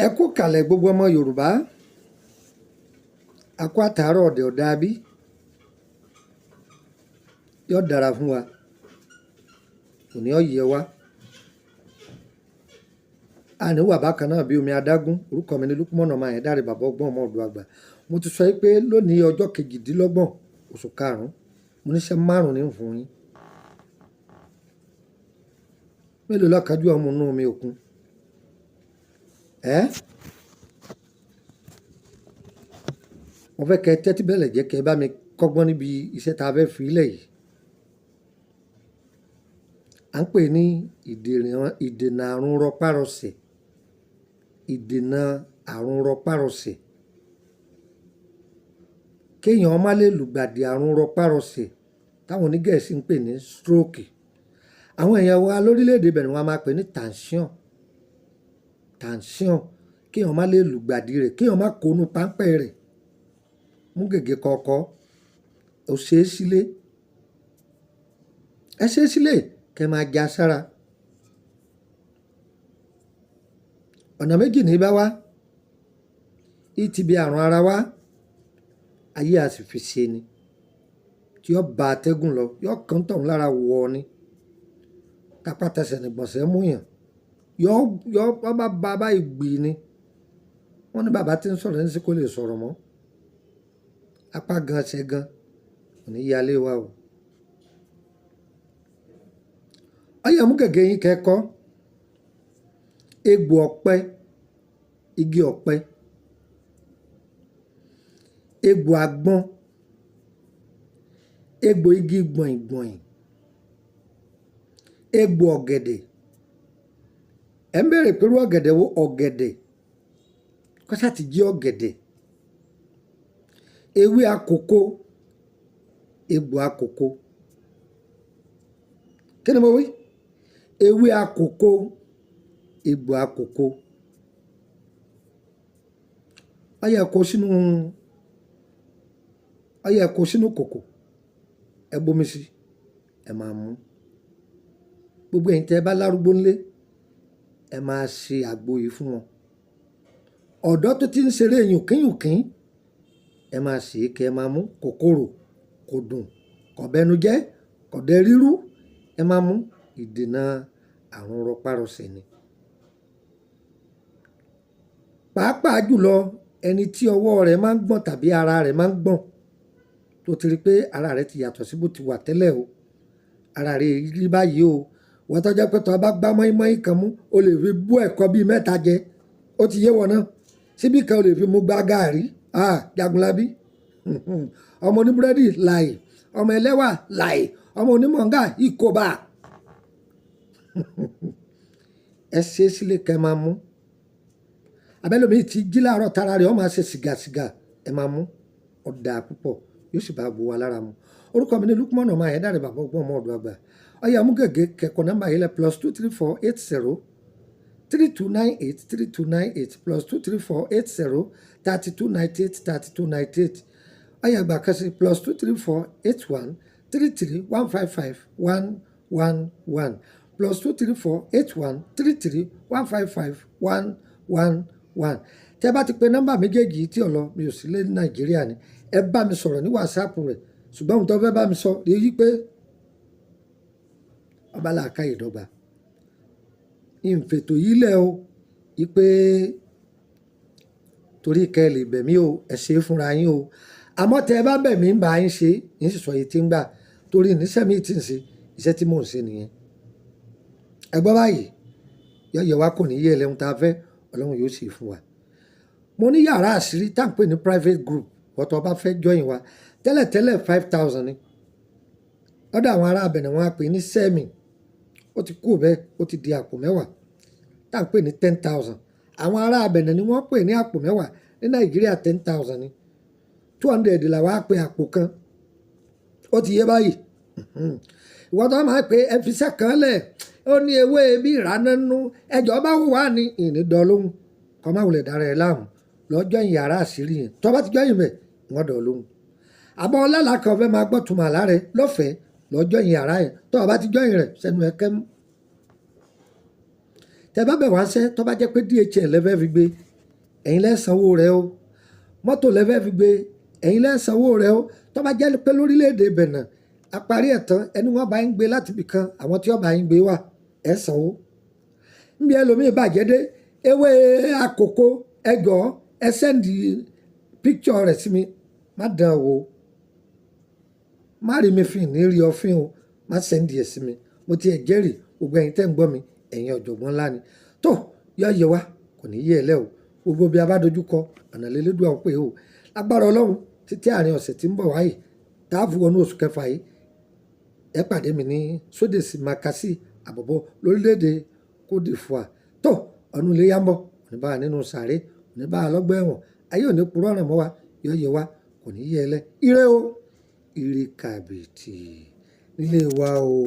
Ẹ kú kàlẹ̀ gbogbo ọmọ Yorùbá. A kú àtàárọ̀ ọ̀dẹ̀ ọ̀dà bí. Yóò dára fún wa. Òní ó yẹ wá. A ní wà bákan náà bí omi adágún. Orúkọ mi ni Lukman ọmọ Àyàndáre, bàbá ọgbọ́n ọmọ ọ̀dọ̀ àgbà. Mo ti sọ pé lónìí ọjọ́ 28 oṣù karùn-ún, mo níṣẹ́ márùn-ún ní fún yín. Mélòó lọ́kànjú ọmọ inú omi òkun? Ẹ́? Mo fẹ́ kẹ́ tẹ́tí bẹ̀lẹ̀ jẹ́ kẹ́ bá mi kọ́gbọ́n níbi iṣẹ́ ta fẹ́ fi lẹ̀ yìí. À ń pè ní ìdènà àrùn rọpárọsẹ̀. Ìdènà àrùn rọpárọsẹ̀. Kéèyàn má lè lùgbàdì àrùn rọpárọsẹ̀ táwọn onígẹ̀ẹ́sì ń pè ní stroke. Àwọn èèyàn wa lórílẹ̀ èdè Benin wọ́n á máa pè ní tension. Tension. Kéèyàn má lè lùgbàdì rẹ̀, kéèyàn má kónú páńpẹ́ rẹ̀. Mú gègé kọ̀ọ̀kan, ó ṣe é sílé. Ẹ ṣe é sílé kí ẹ máa ja sára. Ọ̀nà méjì ní bá wá. Í ti bí àrùn ara wá, ayé a sì fi ṣe ni. Tí ó bá atẹ́gùn lọ, yóò kán tọ̀ún lára wọ ni. Tapá tẹsẹ̀ ní ìgbọ̀nsẹ̀ mú yàn. Yóò, yóò, wọ́n bá ba báyìí gbì ni. Wọ́n ní bàbá tí ń sọ̀rọ̀ ní sí kó lè sọ̀rọ̀ mọ́. Apá gan ẹsẹ̀ gan, kò ní yálé wa o. Ọ̀yá mú gègé yín kẹ́kọ̀ọ́. Egbò ọ̀pẹ, igi ọ̀pẹ. Egbò àgbọn. Egbò igi gbọ̀ìngbọ̀ìn. Egbò ọ̀gẹ̀dẹ̀. Ẹ ń bèèrè pé irú ọ̀gẹ̀dẹ̀ wo? Ọ̀gẹ̀dẹ̀. Kọ́sá ti jí ọ̀gẹ̀dẹ̀. Ewé akòko. Egbò akòko. Kí ni mo wí? Ewé akòko. Egbò akòko. Ọ̀yá ẹ kó sínú, ọ̀yá ẹ kó sínú kòkò. Ẹ bomi sí, ẹ máa mú. Gbogbo ẹ̀yin tí ẹ bá lárúgbó ńlé, ẹ máa ṣe àgbo yìí fún wọn. Ọ̀dọ́ tó ti ń ṣeré yùnkínyùnkín, ẹ máa ṣe é kí ẹ máa mú. Kòkòrò, kò dùn, kò bẹnu jẹ́, kò dẹ rírú, ẹ máa mú. Ìdènà àrùn rọpárọsẹ̀ ni. Pàápàá jùlọ ẹni tí ọwọ́ rẹ̀ máa ń gbọ̀n tàbí ara rẹ̀ máa ń gbọ̀n, tó ti rí pé ara rẹ̀ ti yàtọ̀ sí bó ti wà tẹ́lẹ̀ o. Ara rẹ̀ rí báyìí o. Wọ́n tó jẹ́ pé tó bá gbá mọ́ínmọ́ín kan mú, o lè fi bú ẹ̀kọ bí mẹ́ta jẹ. Ó ti yé wọ́n náà. Síbí kan o lè fi mú gbá gàárì. Ah, Jagunlabi. Ọmọ oníbúrẹ́dì láì. Ọmọ ẹlẹ́wà láì. Ọmọ onímọ̀ọ́gà ìkóbá. Ẹ ṣe é sílé kí ẹ máa mú. Abẹ́lé ti jí láàárọ̀ tara rẹ̀, ó máa ṣe sìgàsìgà. Ẹ máa mú. Ó dáa púpọ̀. Yóò sì bá gbogbo wa lára mu. Orúkọ mi ni Lukman ọmọ Àyàndáre, bàbá ọgbọ́n ọmọ ọ̀dọ̀ àgbà. Ọ̀yá mú gègé kẹ́kọ̀ọ́ nọ́mbà yìí lẹ̀ +234 80 3298 3298 +234 80 3298 3298. Ọ̀yá gbà kan sí +234 81 33 155 111 +234 81 33 155 111. Tẹ́ bá ti pe nọ́mbà méjèèjì tí ò lọ, mi ò sí lé ní Nàìjíríà ni. Ẹ bá mi sọ̀rọ̀ ní WhatsApp rẹ̀. Ṣùgbọ́n ohun tó fẹ́ bá mi sọ rí i pé ọba làákàyè dọ́gba. Ìfètò yìí lẹ̀ o. Í pé torí kẹ́ lè bẹ̀ mí o, ẹ ṣe é fúnra yín o. Àmọ́ tẹ́ ẹ bá bẹ̀ mí ń bá yín ṣe, yín sì sọ èyí tí ń gbà. Torí níṣẹ́ mi tí ń ṣe, iṣẹ́ tí mò ń ṣe nìyẹn. Ẹ gbọ́ báyìí, yọ̀yọ̀ wa kò ní yé ẹlẹ́hun tá a fẹ́, Ọlọ́run yóò ṣe fún wa. Mo ní yàrá àṣírí tá ń pè ní private group. Wọ́n tó bá fẹ́ join wa. Tẹ́lẹ̀tẹ́lẹ̀ 5,000 ni. Lọ́dọ̀ àwọn ará Benin wọ́n á pè ní sẹ́mi. Ó ti kú bẹ́ẹ̀, ó ti di àpò mẹ́wàá tá ń pè ní 10,000. Àwọn ará Benin ni wọ́n pè ní àpò mẹ́wàá. Ní Nàìjíríà 10,000 ni. 200 là wá pè àpò kan. Ó ti yé báyìí. Ìwọ tó máa pè ẹ fi iṣẹ́ kan lẹ̀. Ó ní ewé bí ìránánú. Ẹjọ́ bá wù wá ní ìní dọ́lóhùn. Kọ́ máa wulẹ̀ dára ẹ láàmú. Lọ join yàrá àṣírí yẹn. Tó bá ti join bẹ̀, wọ́n dọ̀ lóhùn. Àbọ̀ ọlọ́lá kan fẹ́ máa gbọ́ tùmọ̀ àlá rẹ lọ́fẹ̀ẹ́. Lọ join yàrá yẹn. Tó bá ti join rẹ̀, sẹ́nu ẹ kẹ́mú. Tẹ bá bẹ̀ wá ṣẹ́, tó bá jẹ́ pé DHL lẹ fẹ́ fi gbé, Ẹ̀yin lẹ́ sanwó rẹ̀ o. Mọ́tò lẹ fẹ́ fi gbé, ẹ̀yin lẹ́ sanwó rẹ̀ o. Tó bá jẹ́ pé lórílẹ̀‐èdè Benin àparí ẹ̀ tán, ẹni wọ́n bá ń gbé láti ibì kan, àwọn tí wọ́n bá ń gbé wà, ẹ̀ sanwó. Níbi ẹlòmíì bàjẹ́ dé, ewé àkókò ẹjọ́, ẹ send picture rẹ̀ sí mi. Má dán wò, má rí mi fín ní rí ọfín o. Má send ẹ̀ sí mi. Mo ti ẹ̀ jẹ́rìí gbogbo ẹ̀yin tẹ́ ń gbọ́ mi, ẹ̀yin ọ̀jọ̀gbọ́n ńlá ni. Tó yọ yẹ wá, kò ní yé ẹ lẹ́ o. Gbogbo bí a bá dojú kọ ọ̀nà lélẹ́dùn àwọn pé o, lágbára Ọlọ́run, títí àárín ọ̀sẹ̀ tí ń bọ̀ wáyé, tá a fi wọnú oṣù kẹfà yìí, ẹ pàdé mi ní Sódèsì Makasi Àbọ̀bọ̀ lórílẹ̀‐èdè Côte d'Ivoire. Tó ọdún ilé yá ń bọ̀, òní bá wa nínú sàárè, òní bá wa lọ́gbà ẹ̀wọ̀n, ayé òní purọ́ ràn mọ́ wa. Yọ yẹ wá, kò ní yé ẹ lẹ́. Ire o, ire kàbìtì nílé wa o.